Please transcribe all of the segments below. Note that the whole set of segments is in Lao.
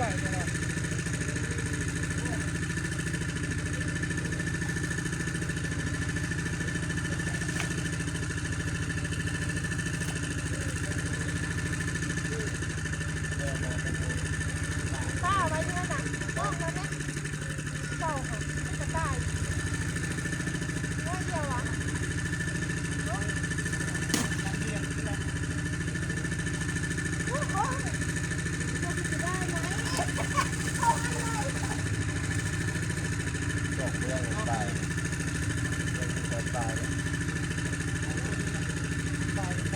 ປ້າໄວ້ເທື່ອນະ ນ້ອງມາແມ່ ເຈົ້າຫັ້ນ ກະຕ່າຍ ນ້ອຍດຽວຫວາ? ໂອ້ໂຫ ເຈົ້າຊິໄດ້ໄໝ? ດອກເມືອງໄປ ເມືອງໄປ ໄປ ໄປ.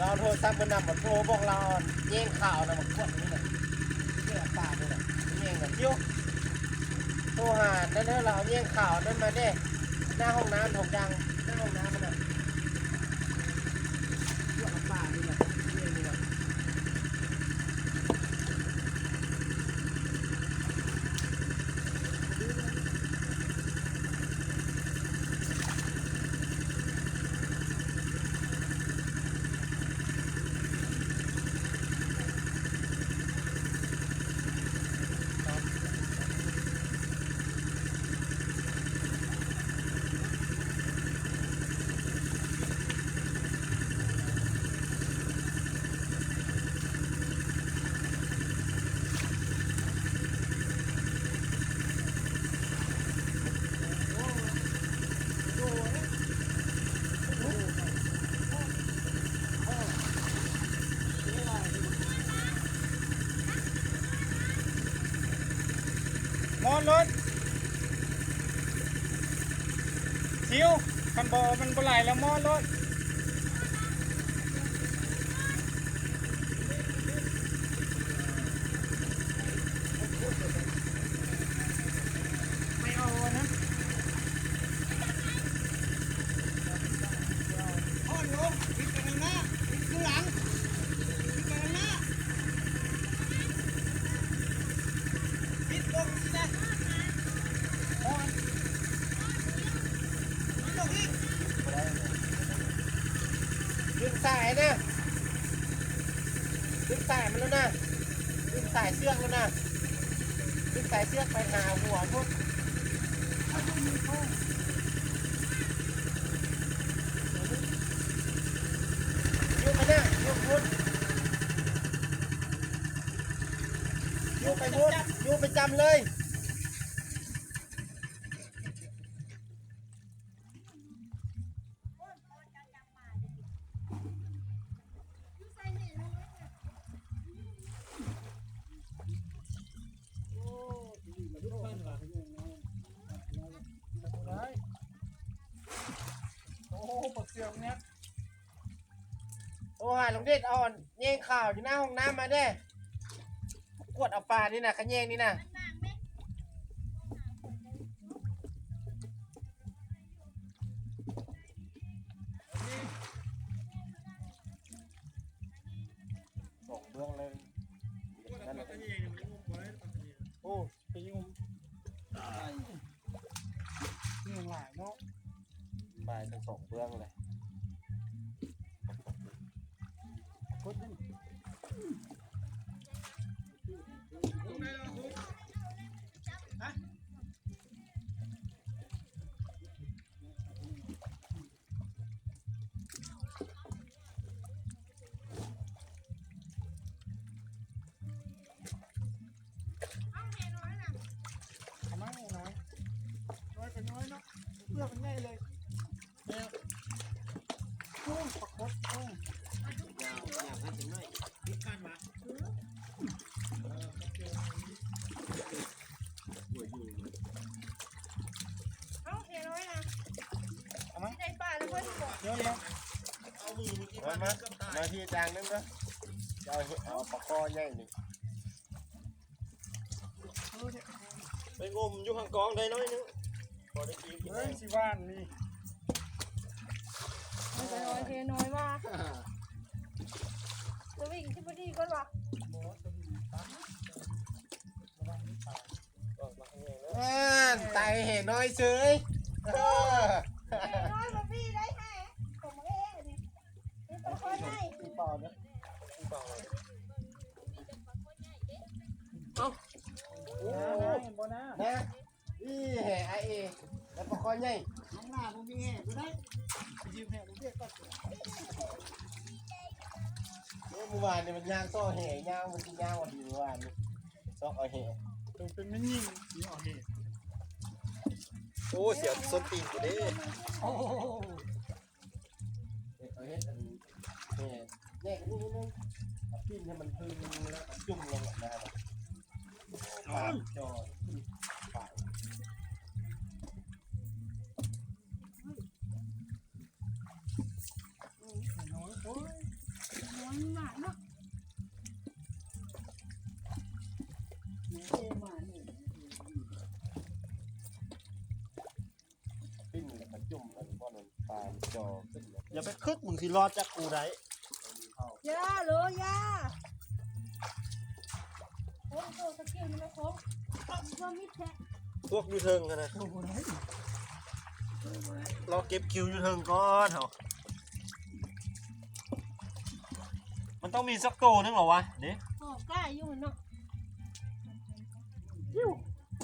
ລາວໂທລະສັບເພິ່ນນຳ ໂທບອກລາວແຍ່ງຂ່າວນຳ ມາກວດນີ້ນະ ເຊື່ອປາກນີ້ນະ ແຍ່ງນະ ໂທຫານັ້ນເດີ ລາວແຍ່ງຂ່າວນັ້ນມາແດ່ ໜ້າຫ້ອງນ້ຳ ຫ້ອງດັງ ໜ້າຫ້ອງນ້ຳຫັ້ນນະ ກວດປາກນີ້ນະ ແຍ່ງນີ້ນະ. ມອດໂລດ ຊິວ ຄັນບໍ່ ມັນບໍ່ໄຫຼແລ້ວ ມອດໂລດ. ໄປເອົາອັນນັ້ນ ອ່ອນລົງ ບິດໄປທາງໜ້າ ບິດຄືຫຼັງ ບິດໄປທາງໜ້າ ບິດລົງຊີ້ນະ ອ່ອນ ບິດລົງອີກ ດຶງສາຍນະ ດຶງສາຍມັນແລ້ວນະ ດຶງສາຍເຊືອກແລ້ວນະ ດຶງສາຍເຊືອກໄປຫາຫົວພຸ້ນ. ໂຍກໄປນະ ໂຍກພຸ້ນ ໂຍກໄປພຸ້ນ ໂຍກໄປຈ້ຳເລີຍ. ໂອ້ ປາເສືອງແນບ ໂທຫາລຸງເດດ ເອົາແຍງຂາວຢູ່ໜ້າຫ້ອງນ້ຳມາແດ່ ກວດເອົາປານີ້ນະ ຂະແຍງນີ້ນະ. ສອງເບື້ອງເລີຍ ໂອ້ ໄປຫຍຸ້ມ ຫຍຸ້ມຫຼາຍເນາະ ບາຍທັງສອງເບື້ອງເລີຍ. ເອົາມາແມ່ນ້ອຍ ນ້ອຍກໍນ້ອຍເນາະ ເປືອກມັນໃຫຍ່ເລີຍ ແມ່ ໂອ້ຍ ປາກົດ ໂອ້ຍ ຍາວ ຍາວໃຫ້ເຖິງໜ້ອຍ ຕິດຄັນວະ ເອົາແມ່ນ້ອຍນະ ເອົາມາ ຊິໄດ້ປາແລ້ວເພິ່ນບອກ ເດີນມາ ເອົາມືມາທີ່ ເອົາມາ ມາທີ່ຈາງໜຶ່ງເດີ ຈະເອົາ ເອົາປາຄໍໃຫຍ່ນີ້ ໄປງົມຢູ່ຂ້າງກອງໄດ້ໜ້ອຍໜຶ່ງ ພໍໄດ້ກິນ ເອີ ຊິຫວ່ານນີ້ ມັນກໍນ້ອຍເທນ້ອຍວ່າ ສະວິງຊິບໍ່ດີກ່ອນວະ ບໍ່ ສະວິງຕັນ ລະວັງມີປາ ອາ ໄຕແຫນ້ອຍເສີຍ ເອີ ແຫນ້ອຍບໍ່ມີໄດ້ແຫ ຂອງເອນີ້ ມີປາຄໍໃຫຍ່ ມີປາເນາະ ມີປາ ເອົ້າ ໂອ້ ບໍ່ນະ ນະ ອີແຫອາເອ ແລ້ວປາຄໍໃຫຍ່ ນ້ອງໜ້າບໍ່ມີແຫບໍ່ໄດ້ ໄປຢືມແຫລຸງເດດກ່ອນ ໂອ້ ມື້ວານນີ້ມັນຍ່າງຊອກແຫຍາວ ມັນຊິຍາວກວ່າດີ ມື້ວານນີ້ຊອກເອົາແຫ ຕ້ອງເປັນແມ່ຍິງຊິເອົາແຫ ໂອ້ ເສຍສົ້ນຕີນກູເດ້ ໂອ້ ເຮັດ ເຮັດອັນແຫ ແຍກອັນນີ້ນິດໜຶ່ງ ເອົາປີ້ນໃຫ້ມັນເພິ່ງ ແລ້ວກໍຈຸ່ມລົງນະ ປາກຈໍ ປາກ ນ້ອຍ ໂອ້ຍ ນ້ອຍ ມັນຫຼາຍເນາະ ເອີ ມານີ້ ປີ້ນແລ້ວກໍຈຸ່ມອັນບ່ອນນັ້ນ ປາກຈໍຂຶ້ນ ຢ່າໄປຄຶດ ມຶງຊິລອດຈາກກູໄດ້ ຢ່າເລີ ຢ່າ ໂອ້ໂຫ ສະກິວນີ້ແມ່ນຂອງ ພວກຢູ່ເທິງຫັ້ນນະ ລອເກັບຄິວຢູ່ເທິງກ່ອນເຮົາ ມັນຕ້ອງມີສັກໂຕໜຶ່ງແຫຼະວະ ເດ້ ໂອ້ ກ້າຢູ່ເນາະ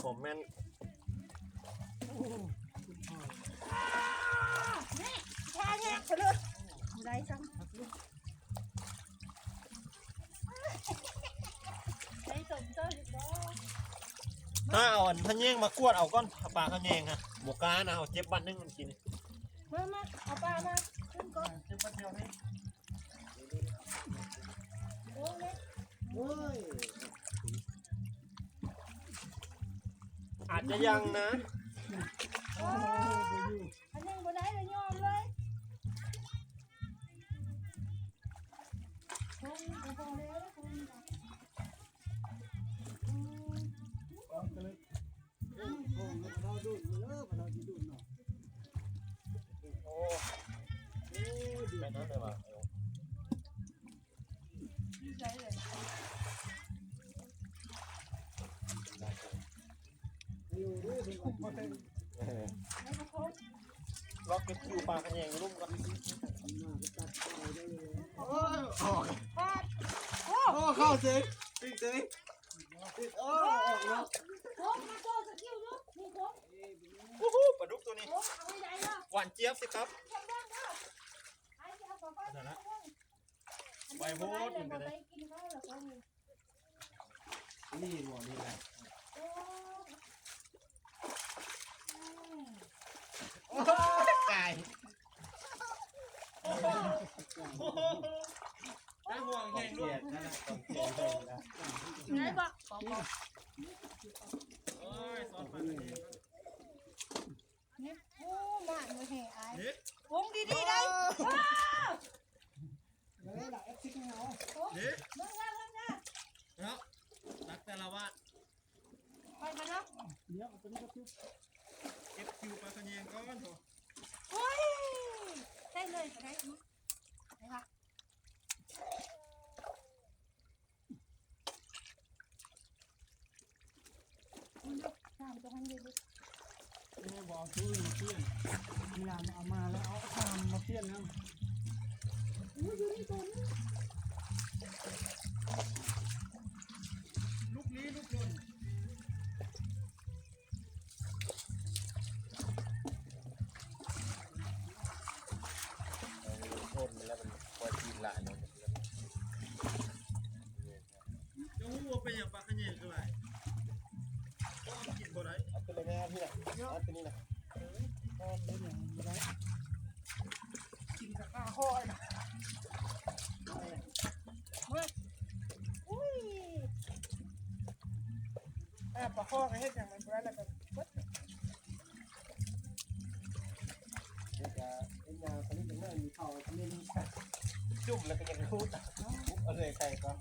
ບໍ່ແມ່ນ ນີ້ ແທ້ແຍກເລີຍ ບໍ່ໄດ້ຊ້ຳ ໄດ້ສົມເຈົ້າຢູ່ບໍ່ ຖ້າເອົາອັນຂະແຍງມາກວດເອົາກ່ອນ ເອົາປາຂະແຍງຫັ້ນ ບໍ່ກ້ານະ ເອົາເຈັບບາດໜຶ່ງມັນກິນ ມາ ມາ ເອົາປາມາຂຶ້ນກ່ອນ ເຈັບບາດດຽວນີ້ ໂອ້ຍ ໂອ້ຍ ໂອ້ຍ ໂອ້ຍ. ຈະຍັງນະ ໂອ້ ອັນນີ້ບໍ່ໄດ້ລະຍອມເລີຍ ຄົງກໍພໍແລ້ວ ຄົງ ອືມ ເອົາກະເລີຍ ໂອ້ ເຮົາດູດເດີ ເຮົາຊິດູດເນາະ ໂອ້ ໂອ້ຍ ດູດ ໄປນັ້ນເລີຍວ່າ ເອີ ລອກເກັບຄິວປາຂະແຍງຢູ່ລຸ່ມກ່ອນ ໂອ້ຍ ອອກ ໂອ້ ໂອ້ ເຂົ້າເສຍ ຕິດເສຍ ຕິດ ໂອ້ ອອກເນາະ ໂອ້ ມາໂຕສະກິວເນາະ ນີ້ໂຕ ໂອ້ໂຫ ປາດຸກໂຕນີ້ ໂອ້ ເອົາໃຫ້ໄດ້ເນາະ ຫວານຈຽບຊິຄັບ ໄປໂພດ ມັນກໍໄດ້ ນີ້ບໍ່ ນີ້ແຫຼະ ໂອ້ຍ ຕາຍ ໄດ້ຫ່ວງແຮງດ້ວຍ ໄດ້ບໍ່ ໂອ້ຍ ສອນໄປເລີຍ ນີ້ ໂອ້ ມາໜ່ວຍແຫ່ອ້າຍ ນີ້ ວົງດີໆໄດ້ ວ້າວ ເບິ່ງແລ້ວ ເບິ່ງແລ້ວ ເນາະ ຕັກແຕ່ລະວາດ ໄປກັນເນາະ ດຽວເອົາຕົວນີ້ກໍຄື ເກັບຄິວປາຂະແຍງກ່ອນ ໂອ້ຍ ໄດ້ເລີຍກໍໄດ້ ໄປຫາ ນີ້ບໍ່ເອົາໂຕອື່ນມາປ່ຽນ ເວລາເອົາມາແລ້ວເອົາຊາມມາປ່ຽນນຳ ອຸ້ຍ ຢູ່ນີ້ຕົວໜຶ່ງ ລຸກລີ້ລຸກລົນ ເອີ ຄົນແລ້ວມັນຄ່ອຍກິນຫຼາຍເນາະ ເຈົ້າຮູ້ວ່າເປັນຫຍັງປາຂະແຍງຄືຫຼາຍ? ເພາະມັນກິນບໍ່ໄດ້ ເອົາຕົວແລກແມ່ນທີ່ລະ ເອົາຕົວນີ້ນະ ເອີ ເພາະມັນເປັນຫຍັງບໍ່ໄດ້ ກິນກະຄາຄອຍນະ ເບິ່ງ ອຸ້ຍ ອ່າ ປາຄໍ່ກໍເຮັດຫຍັງມັນບໍ່ໄດ້ ແລ້ວກໍເບິດ ເຮັດຫຍັງ ເຮັດຫຍັງ ອັນນີ້ຈັກໜ້ອຍມີເຂົ້າ ອັນນີ້ມີ ຈຸ່ມແລ້ວກໍຍັງຮູ້ ເອົາເລີຍໃສ່ກ່ອນ.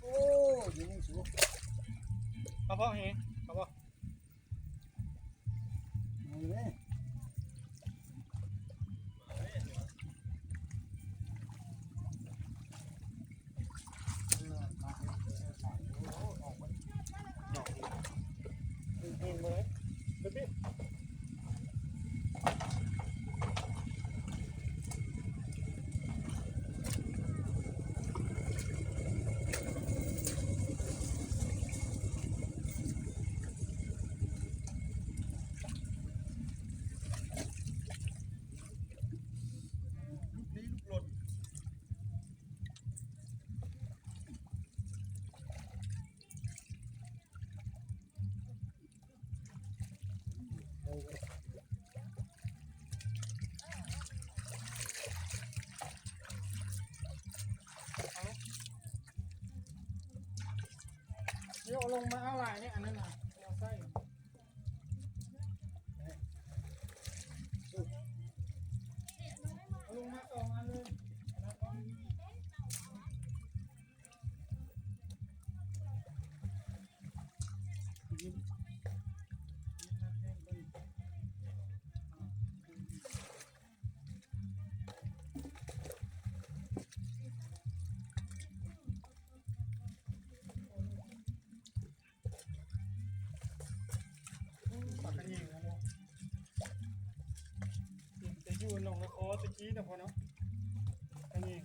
ໂອ້ ຢູ່ນີ້ສູ ປາເພາະເຮ ປາເພາະ. ໂຍກລົງມາເອົາຫຼາຍເດ້ ອັນນັ້ນນະ ແນວໃສ່ ເອົາລົງມາສອງອັນເລີຍ. ປາກກະແຍງນະເນາະ ເປັນແຕ່ຢູ່ໜອງນະຄອນແຕ່ກີ້ນະພໍ່ເນາະ ກະແຍງ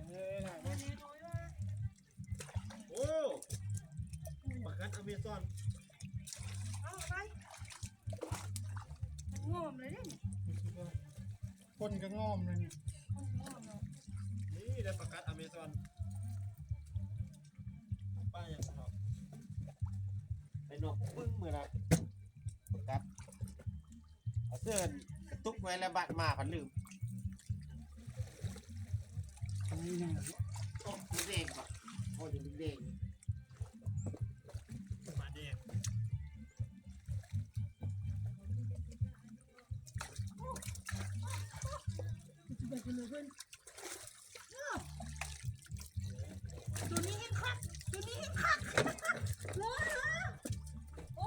ເອີ ຫຼາຍບໍ່? ໂອ້ ປາກັດອາເມຊອນ ເອົາໄປ ມັນງອມເລີຍເດ້. คนก็งอมเลยนี่ นี่ได้ปลากัดอเมซอน ปลาหยังเนาะ ไปนอกปึ้งมื้อนะ ปลากัด เอาเสื้อกระตุกไว้แล้วบัดมาพันลืม อันนี้นะ โอ้ มันแดงปะ โอ้ย มันแดง มาแดง ตัวนี้แฮงคัก ตัวนี้แฮงคัก เลิศ เลิศ โอ้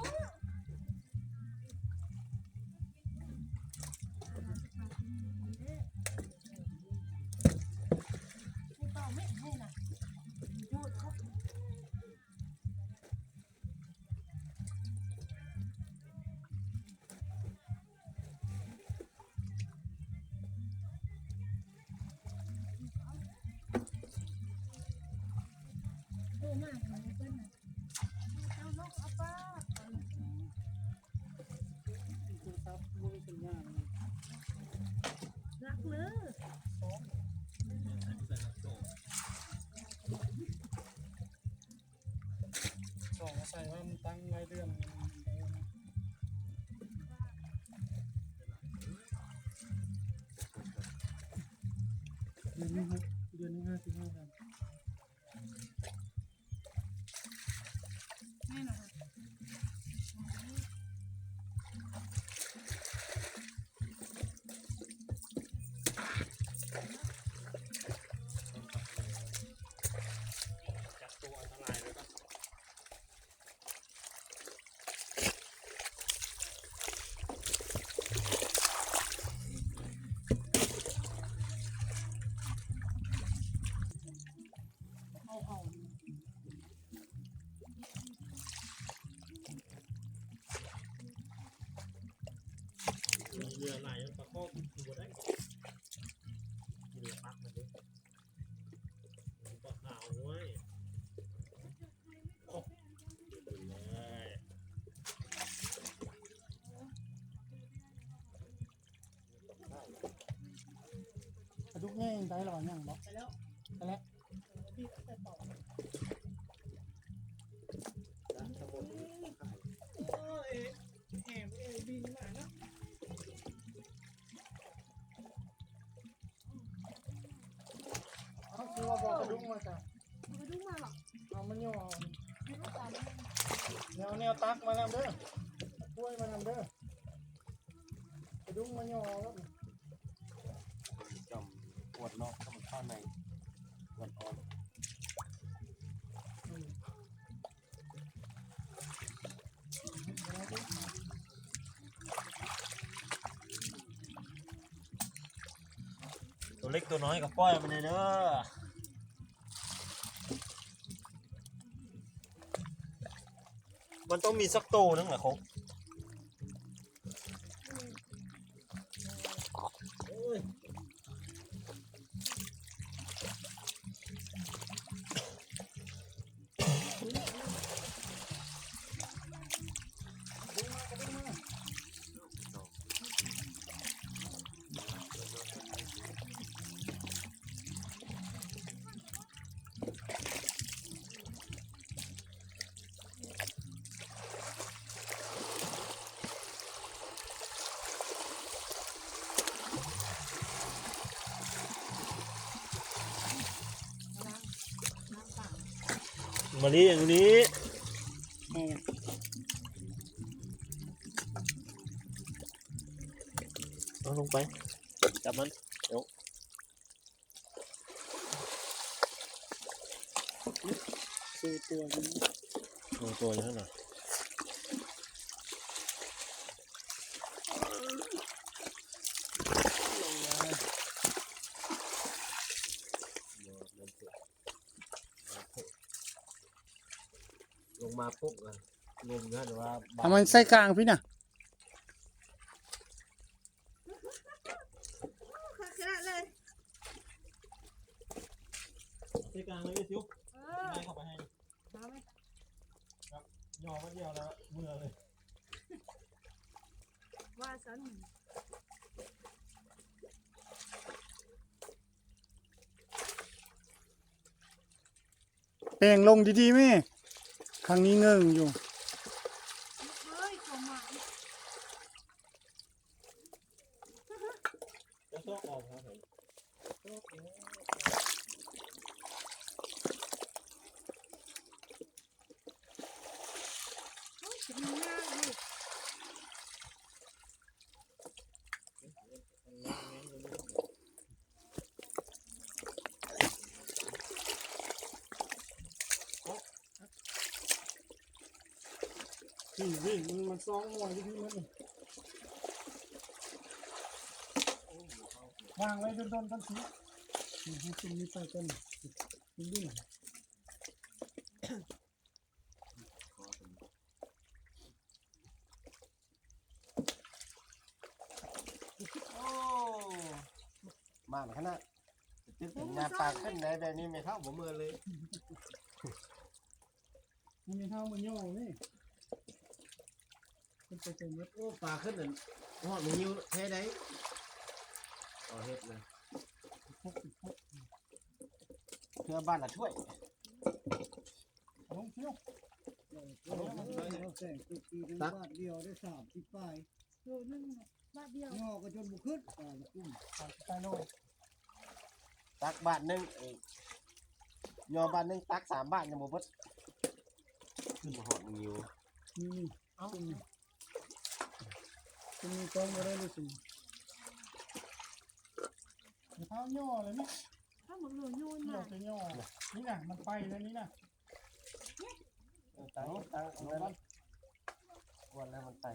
ผู้เฒ่าแม่นแท้น่ะ โยดคัก โทรมาหาเพิ่นน่ะ เจ้านกเอาปลา โทรศัพท์บ่มีสัญญาณ รักเด้อ สองใส่ว่ามันตั้งรายเดือน เดือนนี้หก เดือนนี้ห้าสิบห้าพัน นี่นะคะ จับตัวอันตรายเลยปะ เหยื่อหลายปลาคอกินบ่ได้ กินแล้วปักมันเด้ ปลาขาวเว้ย โอ้ เลย ปลาดุกใหญ่ได้หรอ ยังบ่ ไปแล้ว ไปแล้ว เอ้ย แหม เอ้ย บินมาเนาะ เอาคือว่าบ่เอากระดุมมาจ้ะ เอากระดุมมาเหรอ เอามาย่อเอา เอาตาม แนว แนวตักมานำเด้อ ถ้วยมานำเด้อ กระดุมมาย่อเอาแล้ว จอมปวดนอกก็มันเข้าใน ปวดอ่อน อืม ตัวเล็กตัวน้อยก็ปล่อยมันเลยเด้อ มันต้องมีสักตัวหนึ่งแหละคง มะลิอย่างนี้ แม่น เอาลงไป จับมัน เดี๋ยว สี่ตัวนี้ หนึ่งตัวอยู่ข้างใน ลงมาปุ๊บอะ งมนะ แต่ว่า เอามันใส่กลางพี่น่ะ คักขนาดเลย ใส่กลางเลยพี่ซิว เออ ไล่เข้าไปให้ มาไหม ครับ ย่อมาเดียวแล้วเมือเลย ว่าซั่น เ ແປງລົງດີໆແມ່ ຄັ້ງນີ້ເງິ່ງຢູ່. ນີ້ ນີ້ ມັນ ມັນຊອງຫົວຢູ່ທີ່ມັນນີ້ ວາງໄວ້ດົນໆກ່ອນຊິ ນີ້ ໃຫ້ຊຸມນີ້ໄປກ່ອນ ດຶງ. ໂອ້ ໝານຂະໜາດ ຕຶກເປັນຍາມປາຂຶ້ນໄດ້ ແບບນີ້ແມ່ເຖົ້າບໍ່ເມື່ອຍເລີຍ ແມ່ເຖົ້າບໍ່ຍໍ້ເລີຍ ເພິ່ນໄປເຕັມເບິດ. ໂອ້ ປາຂຶ້ນນັ້ນຮອດມື້ຍິວແທ້ໃດ ເອົາເຮັດນະ ເພື່ອບ້ານລະຖ້ວຍ. ລົງເຊວ ແຕ່ງຕຸກຕີໜຶ່ງບາດດຽວໄດ້ສາມສິບປາຍ ໂລໜຶ່ງບາດດຽວ ຍໍກໍຈົນບໍ່ຂຶ້ນ ປານກຸ້ມ ໄປໂລ ຕັກບາດໜຶ່ງ ເອີ ຍໍບາດໜຶ່ງ ຕັກສາມບາດຍັງບໍ່ເບິດ ຂຶ້ນມາຮອດມື້ຍິວ ນີ້ ນີ້ ເອົາ ຕົງນີ້ ຕົງນີ້ຕ້ອງບໍ່ໄດ້ເລີຍຊິ ເອົາຍໍເລີຍແມ່ ເອົາໝາກໂລໂຍນມາ ເອົາແຕ່ຍໍ ນີ້ນະ ມັນໄປແລ້ວນີ້ນະ. ເອີ ຕັ້ງ ຕັ້ງ ເອົາໄວ້ ກວນໃຫ້ມັນໄປ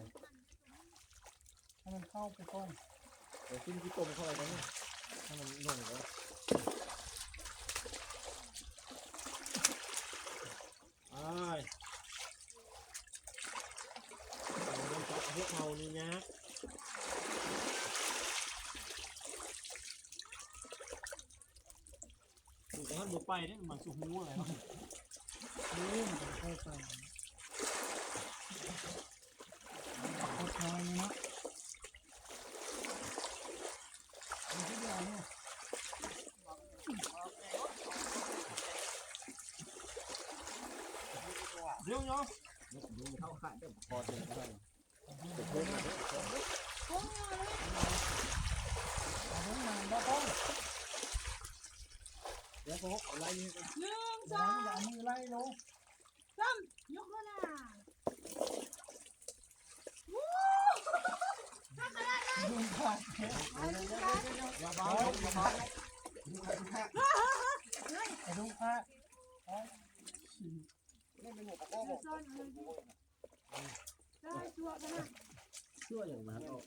ໃຫ້ມັນເຂົ້າໄປກ່ອນ ດຽວຊິຊິຕົ້ມເຂົ້າໄປກ່ອນ ໃຫ້ມັນລົງກ່ອນ ອ້າຍ ເຮົານີ້ຍາກ. ມັນບໍ່ໄປເດ້ ມັນສຸກຮູ້ແລ້ວ ນີ້ມັນເຂົ້າໄປ ເຂົ້າໄປເນາະ ເດ້ງເນາະ ເດ້ງເຂົ້າຂາດເດ້ ພໍເດ້ງເຂົ້າໄປ. ດຽວ ເອົາໄລ່ນີ້ ໜຶ່ງ ສອງ ຢ່າເອົາມືໄລ່ລົງ ສາມ ຍົກຂຶ້ນນະ ວູ້ ຄັກຂະໜາດນັ້ນ ດຸງຂາດ ເອົາ ເອົາ ເອົາ ຢ່າເບົາ ຢ່າເບົາ ກະດຸງຂາດ ເອົາ ເອົາ ຊ່ວຍ ເອົາ ຊ່ວຍ ຊ່ວຍຫຍັງນະ ເອົາ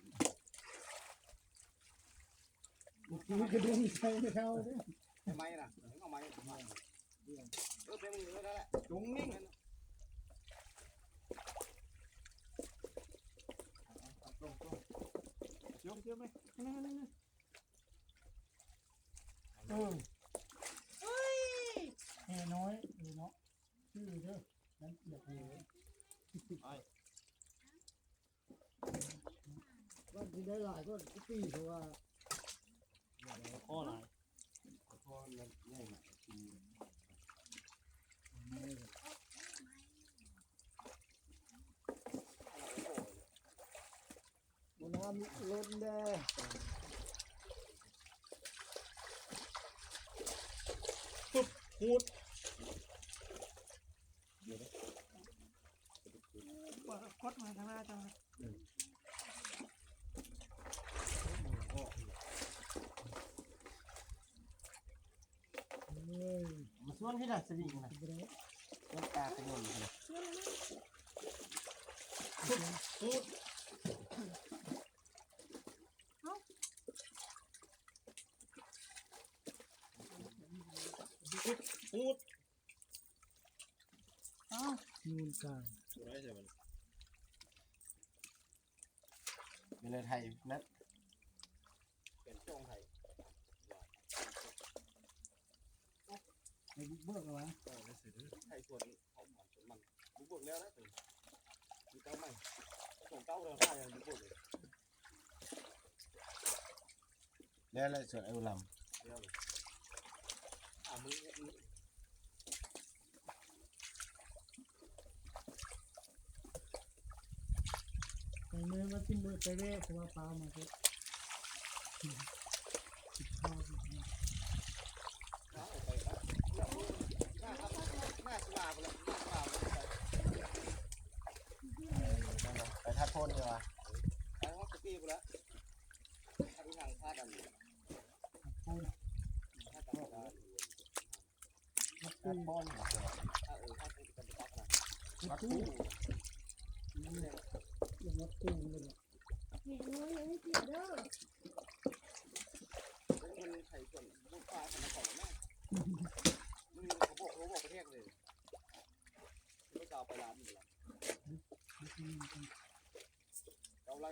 ກະດຸງໃສ່ເຂົາເດ້ ເອົາໄມ້ນະ ເອົາໄມ້ ເອີ ເປັນມື້ນັ້ນແຫຼະ ຈົງນິ່ງ ຈົງ ຈົງ ຈົງ ເອີ ເອີຍ ແຫນ້ອຍ ເອີເນາະ ຊື່ເດີ ນັ້ນປຽກເດີ ໄອ້ ວ່າຊິໄດ້ຫຼາຍກໍຕີ ເພາະວ່າພໍຫຼາຍ ພໍນັ້ນໃຫຍ່ ບໍ່ນ້ຳລົ້ນແດ່ ປຶບ ຫູດ ກົດມາທາງໜ້າເຈົ້າ ມາຊວນພີ້ລະ ສະວິງນະ ຊວນຕາຂະຍົນພີ້ລະ ຫູດ ຫູດ ຫູດ ອ້າວ ຫູດກາງ ບໍ່ໄດ້ໃຊ່ມັນ ເວລາໄທນັ້ນ ເປັນຊ່ວງໄທ ໃຫ້ບຸກເບີກແລ້ວຫວາ ເອີ ໄທສວນ ເຂົາມັນ ບຸກເບີກແລ້ວນະ ມີເຕົາໃໝ່ ສອງເຕົາແລ້ວ ຍັງບຸກເບີກເລີຍ ແລ້ວແຫຼະ ສວນອານຸລັມ ແລ້ວ ອ່າ ມື້ ມື້ ມື້ ມື້ມາຊິມື້ໄປແວ່ ເພາະວ່າປາມາກໍ ໄປທາດໂພນດີກວ່າ ໄປຮອດສະຕີພຸ້ນລະ ທາດທາງ ທາດອັນ ທາດທາດ ວັດຕູ ວັດຕູ ວັດຕູ ວັດຕູ ເຫັນບໍ່ ເຫັນບໍ່ເດີ ມັນໄປສວນບຸນປ່າທຳມະຊາດນະ ມັນກະບອກ ເຂົາບອກປະເທດເລີຍ ເຂົາເຈົ້າໄປລາວນີ້ລະ ເຈົ້າໄລ່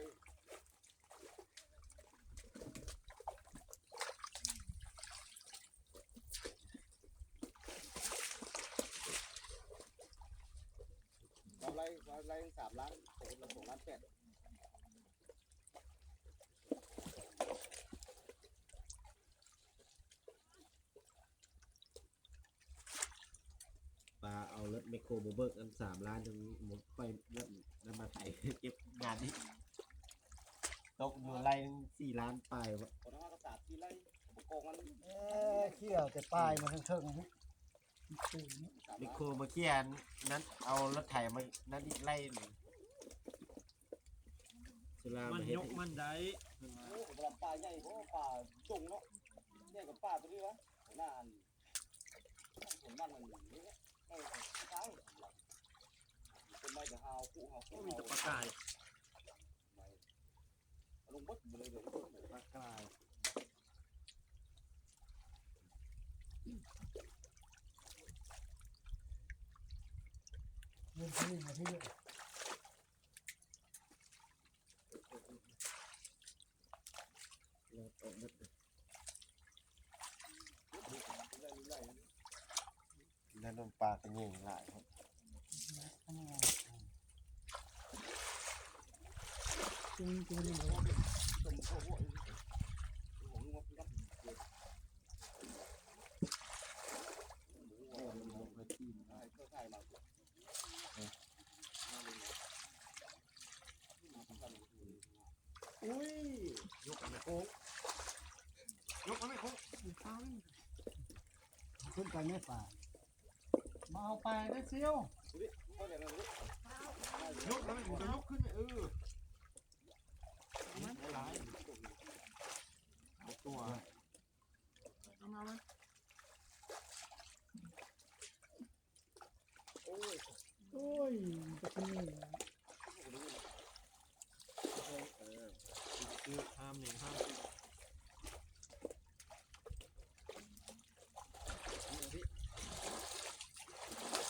ເຮົາໄລ່ ເຮົາໄລ່ສາມລ້ານ ຕົກຄົນລະສອງລ້ານແປດ. ປາເອົາລົດແມັກໂຄມາເບີກອັນສາມລ້ານ ຈັ່ງໝົດໄປ ແລ້ວມາໄຖເກັບງານນີ້ ຕົກຢູ່ໄລ່ສີ່ລ້ານປາຍ ບໍ່ໄດ້ວ່າກໍສາມສີ່ໄລ່ ບໍ່ກອງມັນ ເອີ ເຂົ້າແຕ່ປາຍມາເທິງໆ ແມັກໂຄມາເຂົ້ຍນັ້ນ ເອົາລົດໄຖມານັ້ນອີກໄລ່ໜຶ່ງ ສຸລາມາເຮັດ ມັນຍົກມັນໄດ້ ໂອ້ ປາໃຫຍ່ບໍ່ ປາຈົງເນາະ ໃຫຍ່ກວ່າປາຕົວນີ້ວະ ໜ້າອັນ ໂອ້ ມີແຕ່ປາກາຍ ປາກາຍ ເງິນທີ່ມາທີ່ ແລ້ວນ້ຳປາກໍຍິງຫຼາຍ ອຸ້ຍ ຍົກເອົາແມ່ໂຄ້ງ ຍົກເອົາແມ່ໂຄ້ງ ຂຶ້ນໄປແມ່ປາ ມາເອົາປາເດີຊິວ ຍົກເອົາແມ່ໂຄ້ງ ຍົກຂຶ້ນ ເອີ ມັນຫຼາຍ ເອົາຕົວ ເອົາມາ ໂອ້ຍ ໂອ້ຍ ມັນຈະຂຶ້ນນີ້ ເອີ ຄືຫ້າມນີ້ ຫ້າມ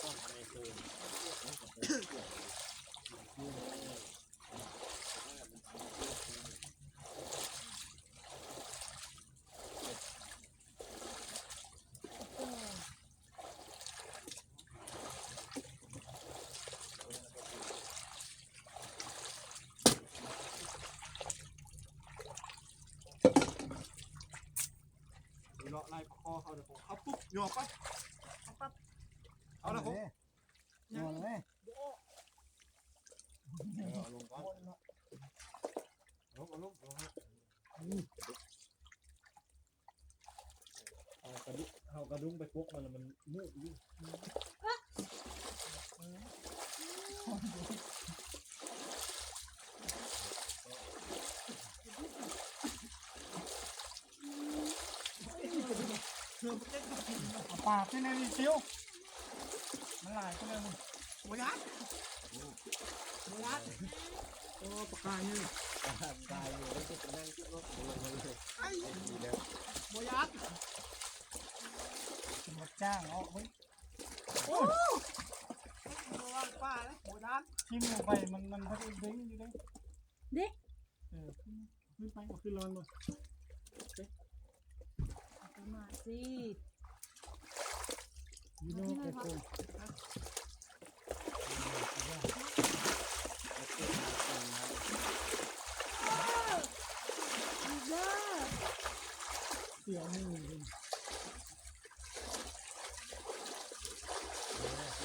ຕ້ອງທຳໃຫ້ຄື ເລາະໄລ່ຄໍເຂົາເດີ ເອົາປຸບ ຫຍໍປັບ ປັບ ເອົາລະ ເອົາເລີຍ ບໍ່ອອກ ເອົາລົງກ່ອນ ເອົາລົງ ເອົາລົງ ເອົາລົງ ອືມ ເອົາກະດຸ ເອົາກະດຸງໄປປົກມັນ ແລ້ວມັນມູດຢູ່ ເອົາປາກເປັນແນວນີ້ຕິວ ມັນຫຼາຍເປັນແນວນີ້ ບໍ່ຢ້ານ ບໍ່ຢ້ານ ໂອ້ ປາກກາຢູ່ ປາກກາຢູ່ ແລ້ວຈະໄປນັ່ງເກັບລົດ ບໍ່ລົງມາເລີຍ ໄອ້ ດີແລ້ວ ບໍ່ຢ້ານ ກິນໝົດຈ້າງເນາະ ເຮີ້ຍ ໂອ້ ລະວັງປາເດີ ບໍ່ຢ້ານ ກິນລົງໄປ ມັນ ມັນ ມັນເດ້ງຢູ່ເດ້ ເດ້ ເອີ ຂຶ້ນໄປ ເອົາຂຶ້ນລອນບໍ່ ປະມາດຊິ ຢູ່ນອກໄອ້ໂຄງ ເສຍມື ເອີ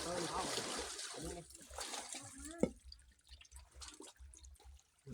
ເອົາ ອັນນີ້ ນີ້ ນີ້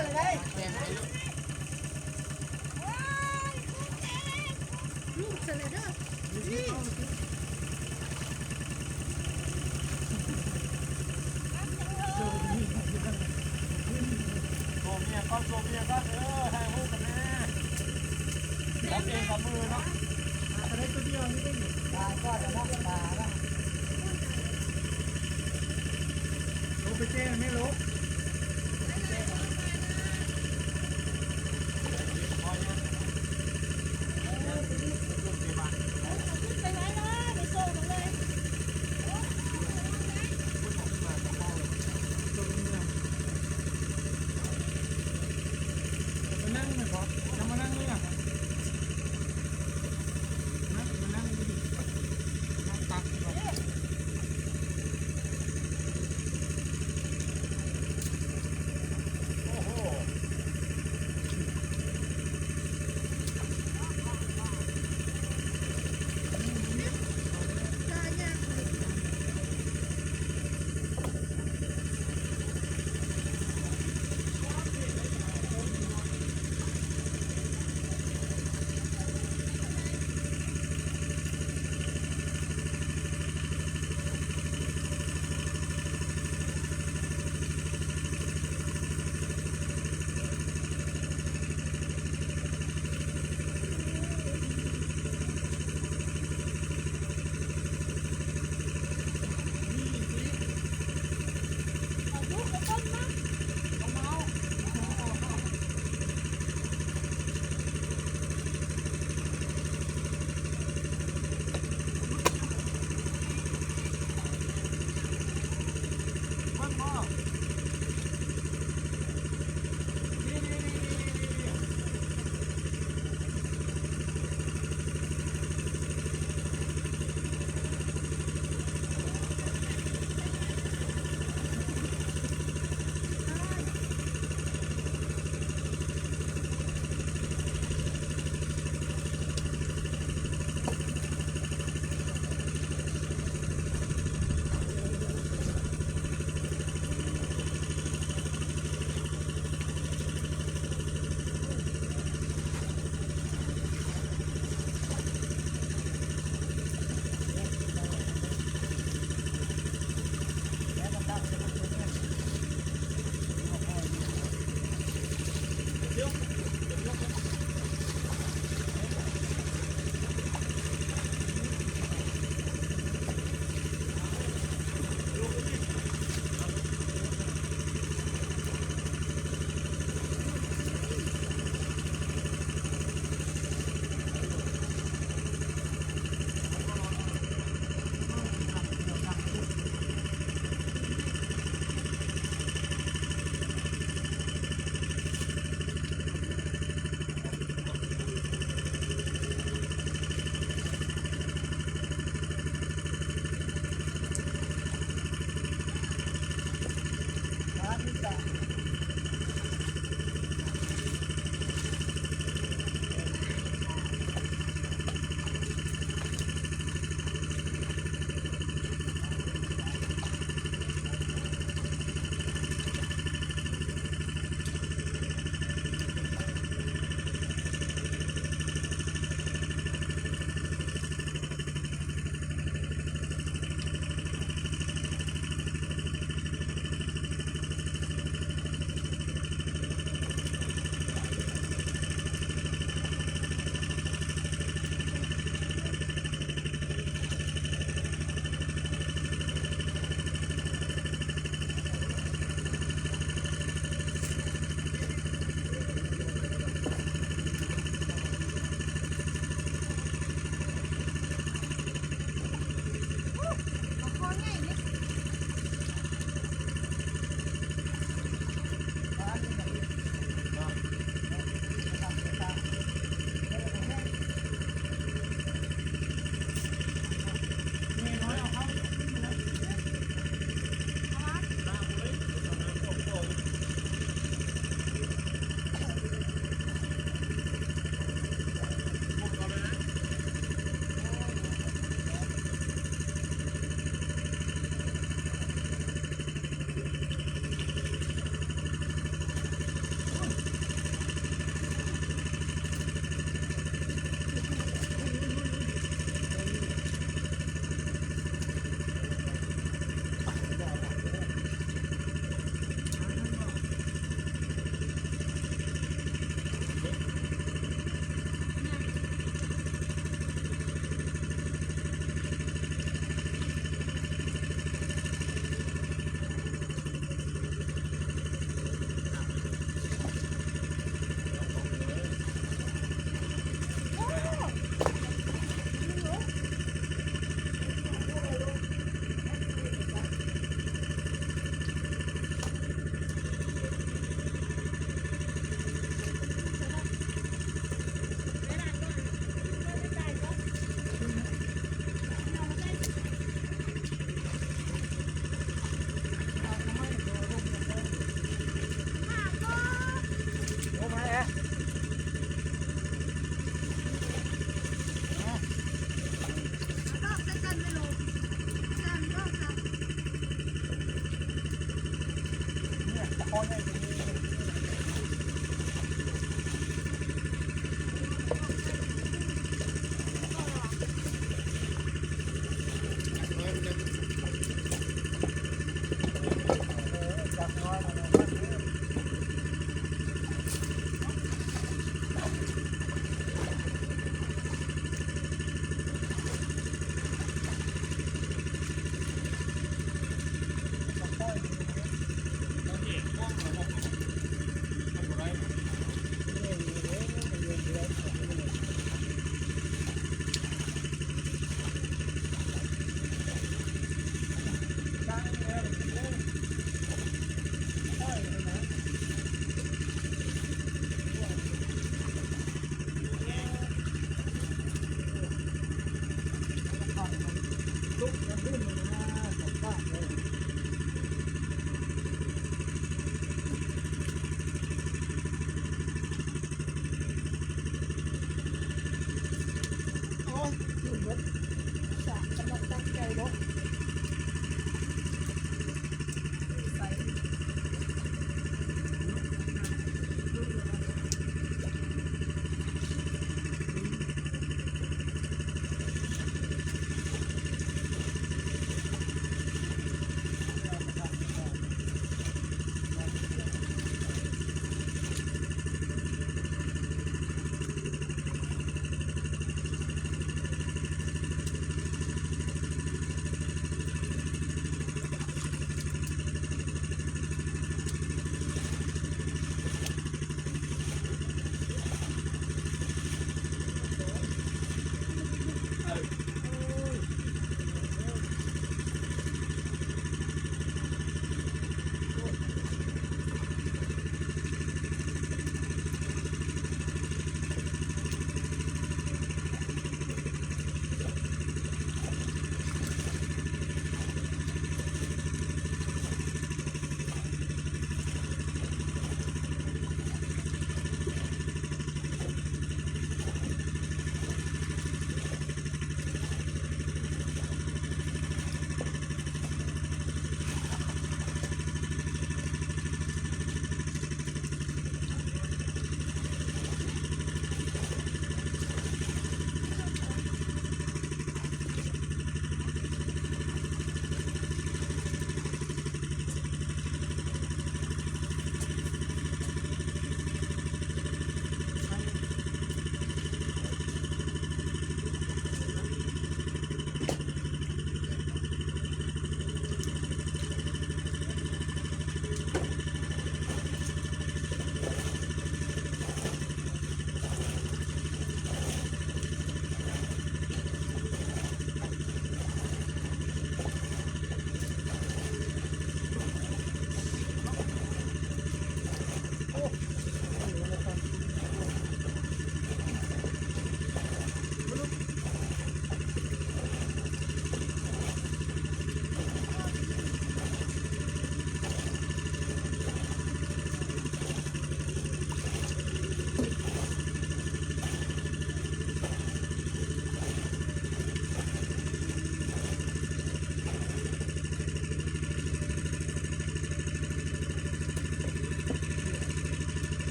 ລະໄດ໋ ລູກສະເລີເດີ ໂຊເມຍກ່ອນ ໂຊເມຍກ່ອນ ເອີ ຖ່າຍຮູບກັນແນ່ ຈັບເອງກັບມືເນາະ ປາກະໄດ້ຕົວດຽວນີ້ເດ້ ປາກ່ອນເນາະ ປາເນາະ ໂລໄປແຈ້ງແມ່ໂລ ມານັ່ງແມ່ນບໍ່? ຈະມານັ່ງນີ້ຫວາ? ມານັ່ງຢູ່ນີ້ ນັ່ງຕັກນີ້ຫວາ? ໂອ້ໂຫ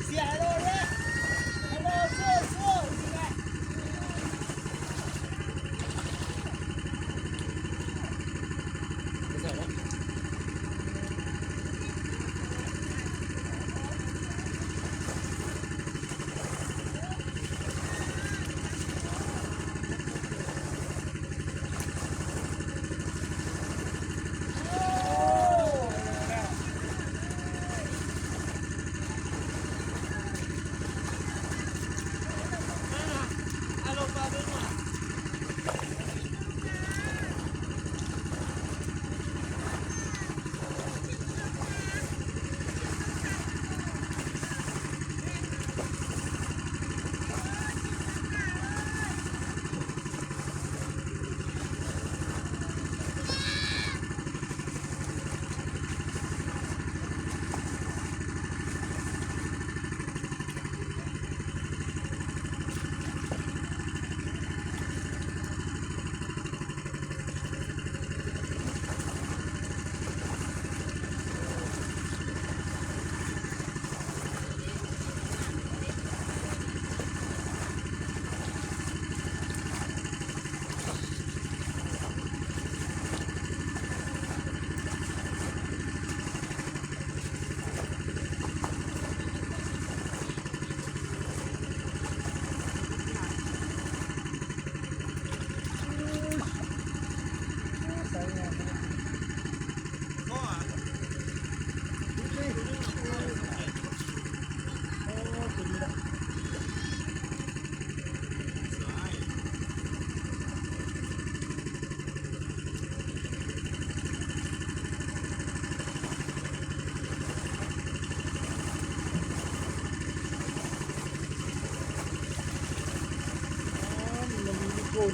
ເສຍ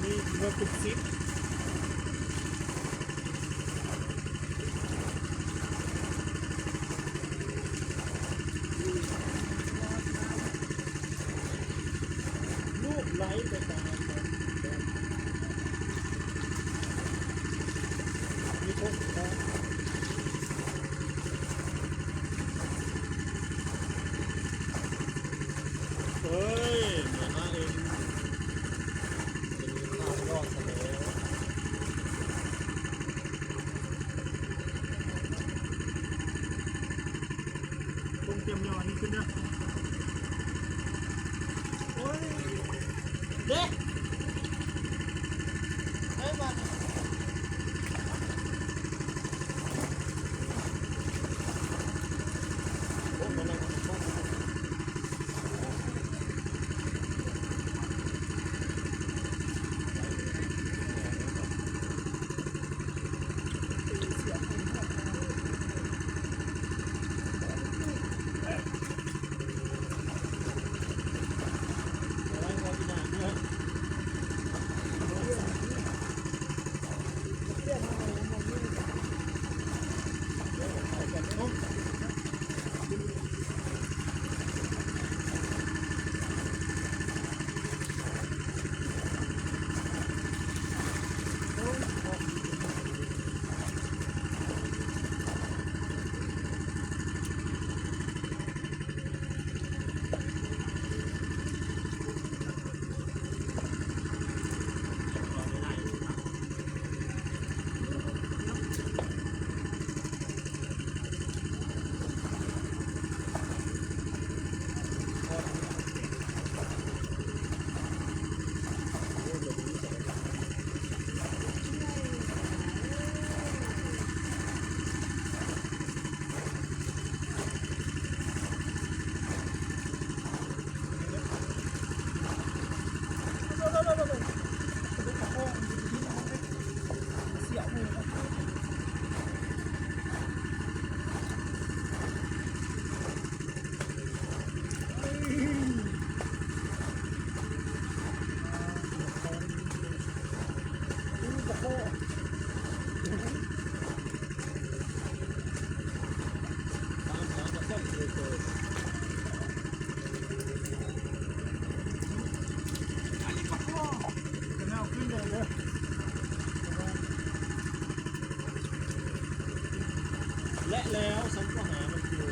ນີ້ຖືວ່າເປັນສິບ ລູກໄຫຼໄປຕາມ ມີຄົນ ເອີຍ ເມືອມາເອງ ເປັນຂ່າວຫຼອກຊະແລ້ວ. ລົງເຕຍມຍໍອັນນີ້ຂຶ້ນເດີ ໂອ້ຍ ເດ້ ເອີ ບາດນີ້ ໂອ້ ມານັ່ງ ແລະແລ້ວ ຊັ້ນກໍຫາມັນຢູ່.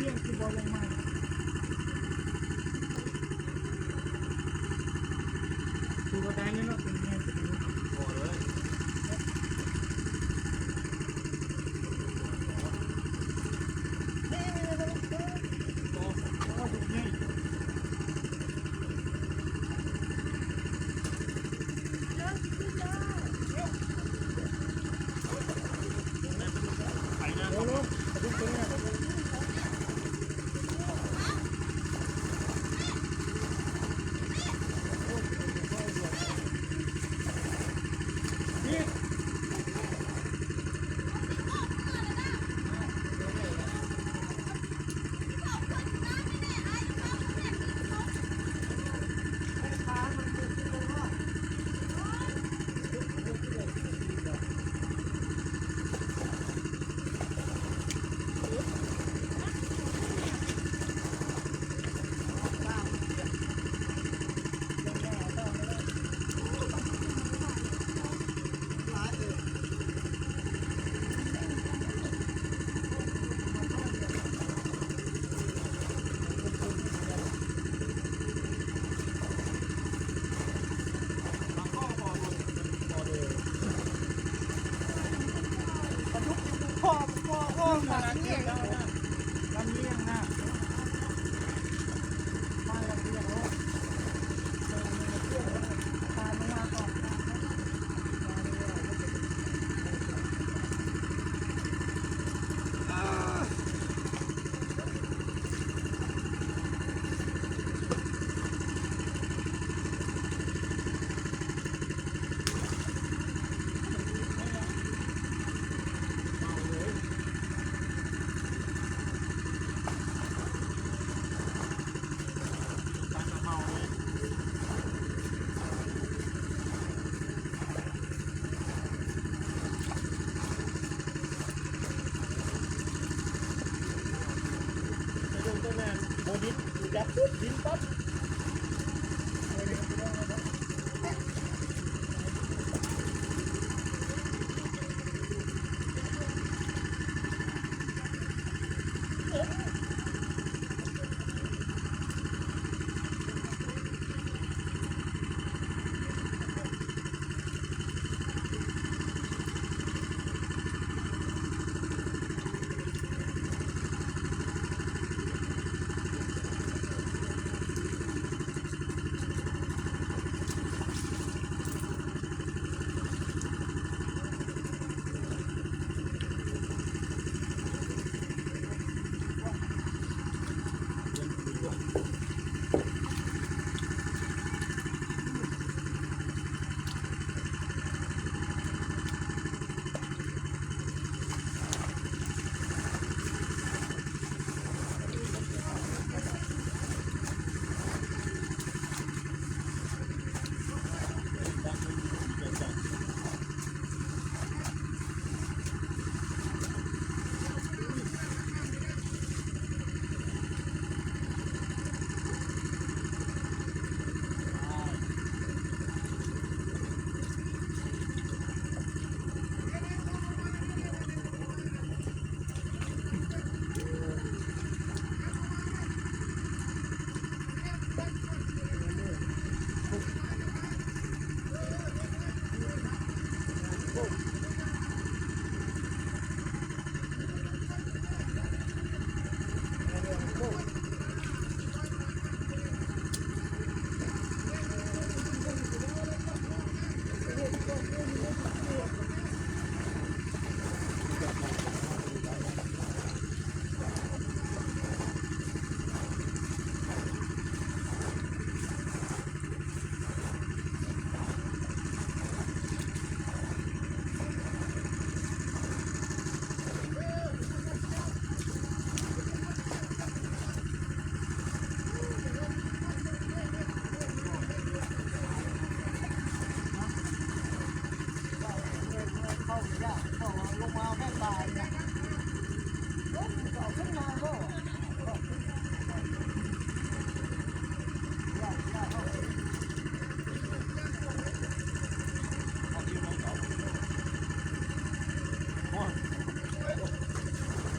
ຽງຄືບໍ່ລົງມາ ຄືວ່າໄດ້ແລ້ວເນາະ ຕົວນີ້ ພໍເລີຍ.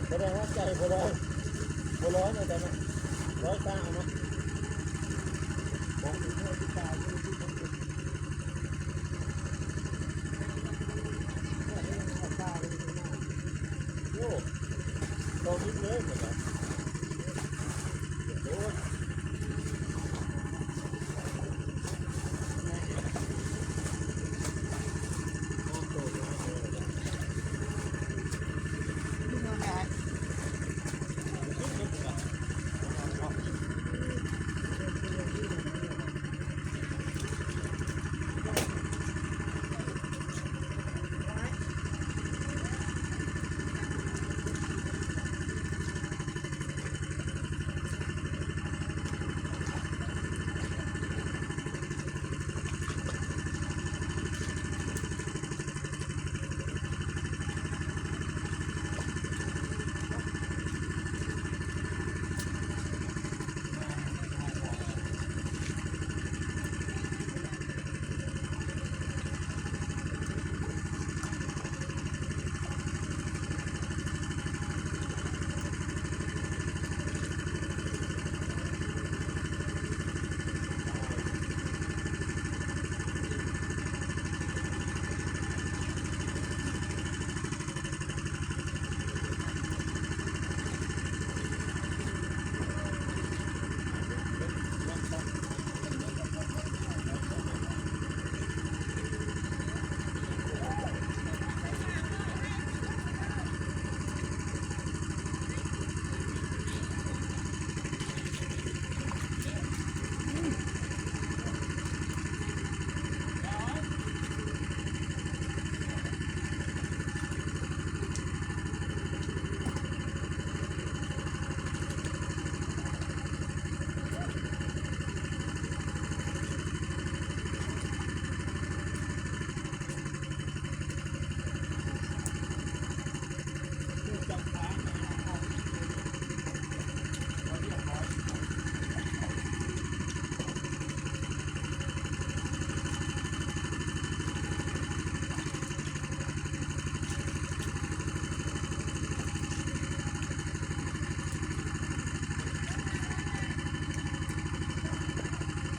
ບໍ່ໄດ້ວ່າໃຈບໍ່ໄດ້. ร้อยนะจ๊ะเนาะ ร้อยเก้าเนาะ โอ้ เรานิดเลยเหมือนกัน โอ้ย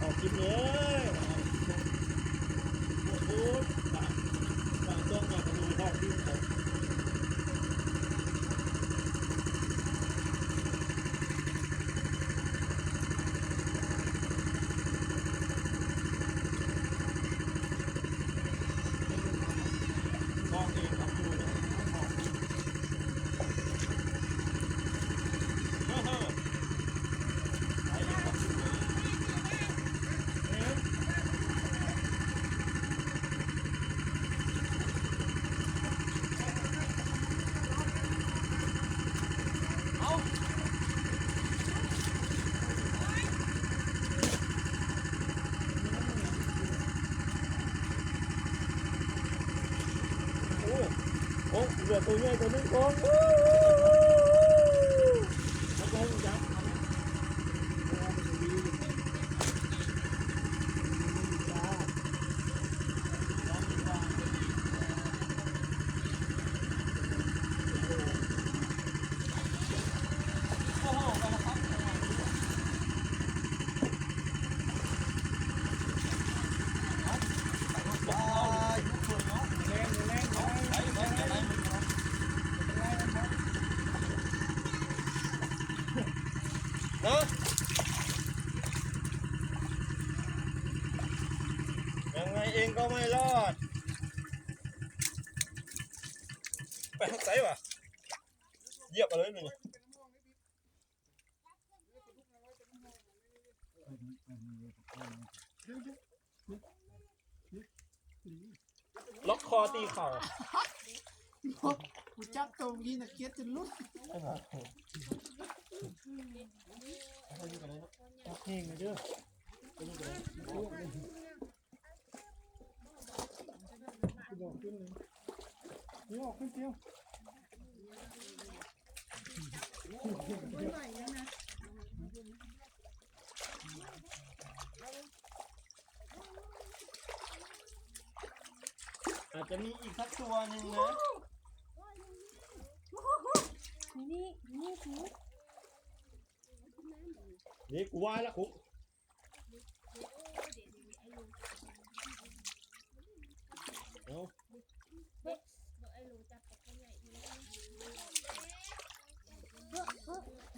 ออกคลิปเลย โอ้โห ปาก ปากต้องมาทำไมออกคลิปเลย โอ้ โอ้ เหลือตัวใหญ่ตัวหนึ่งก่อน เนาะ ยังไงเองก็ไม่รอด ไปทางไสวะ เหยียบเอาเลยนี่ ล็อกคอตีเข่า กูจับโตเมื่อกี้น่ะ เกลียดจนหลุด จับเองเลยเด้อ อาจจะมีอีกสักตัวหนึ่งนะ นี่ นี่ นี่ นี่ นี่ ນີ້ກູວ່າລະຄຸ ເອົາ ເ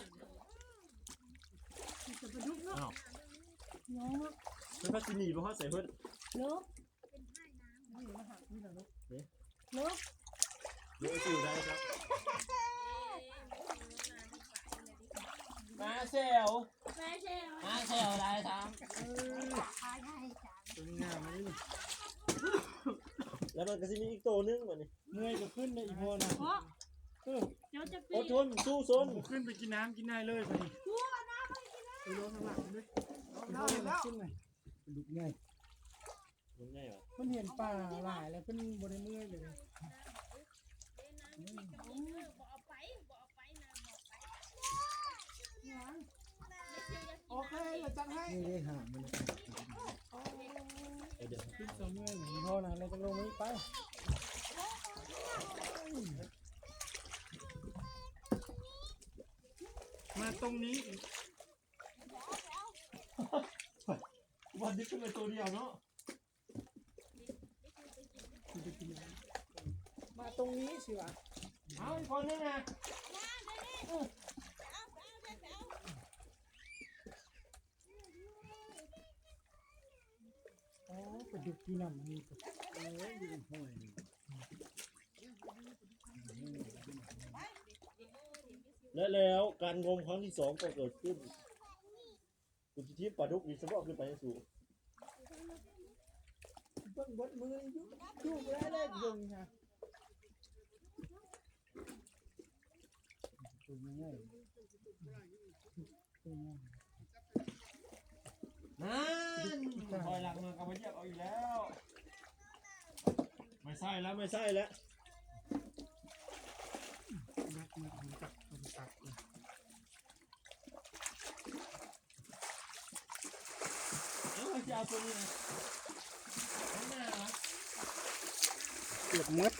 ອົາ ເພິ່ນວ່າຊິໜີບໍ່ຮອດໃສເພິ່ນ ເນາະ. ນີ້ມາຫາ ນີ້ລະລູກ ເດ້ ເນາະ ເດ້ ຊິວໄດ້ຄັບ ມາແຊວ ມາແຊວ ມາແຊວໄດ້ທັງ ເອີ ສວຍງາມເລີຍ ແລ້ວມັນກໍຊິມີອີກໂຕໜຶ່ງບັດນີ້ ເມື່ອຍກໍຂຶ້ນໄດ້ອີ່ພໍ່ນະ ເນາະ ເອີ ເຈົ້າຈະປີ ອົດທົນ ສູ້ຊົນ ຂຶ້ນໄປກິນນ້ຳກິນໃນເລີຍບັດນີ້ ຜູ້ເອົານ້ຳມາໃຫ້ກິນນະ ໄປລົງຂ້າງຫຼັງເດ້ ເອົາ ເອົາ ຂຶ້ນໄປ ປາດຸກໃຫຍ່ ມັນໃຫຍ່ຫວາ ມັນເຫັນປາຫຼາຍແລ້ວເພິ່ນບໍ່ໄດ້ເມື່ອຍເລີຍ ອືມ ໂອເຄ ດຽວຈັດໃຫ້ ນີ້ເດ້ຫາງມັນ ເອົາເດີ ຂຶ້ນສອງເມື່ອຍ ພໍນະ ແລ້ວຈັ່ງລົງມານີ້ໄປ ມາຕົງນີ້ ວັນນີ້ຂຶ້ນໄປໂຕດຽວເນາະ ມາຕົງນີ້ຊິວະ ເອົາອີກຄົນໜຶ່ງນະ ໂອ້ ປາດຸກຢູ່ນຳນີ້ ເອີ ຢູ່ນຳຫ້ວຍ ແລະແລ້ວການງົມຄັ້ງທີສອງກໍເກີດຂຶ້ນ. ກູຊິຖີບປາດຸກນີ້ສະເພາະຂຶ້ນໄປໃຫ້ສູງ ເບິ່ງເບິດມື້ຢູ່ ຢູ່ບໍ່ໄດ້ເລີຍເບິ່ງຫາ ຕົວໃຫຍ່ ຕົວໃຫຍ່ ນັ້ນ ຖອຍຫຼັງມາກໍມາຢຽບເອົາອີກແລ້ວ ໄມ່ໃຊ້ແລ້ວ ໄມ່ໃຊ້ແລ້ວ ແບກມາເອົາຈັບ ເອົາຈັບ ເອົາ ຊິເອົາຕົວນີ້ນະ ເກືອບໝົດ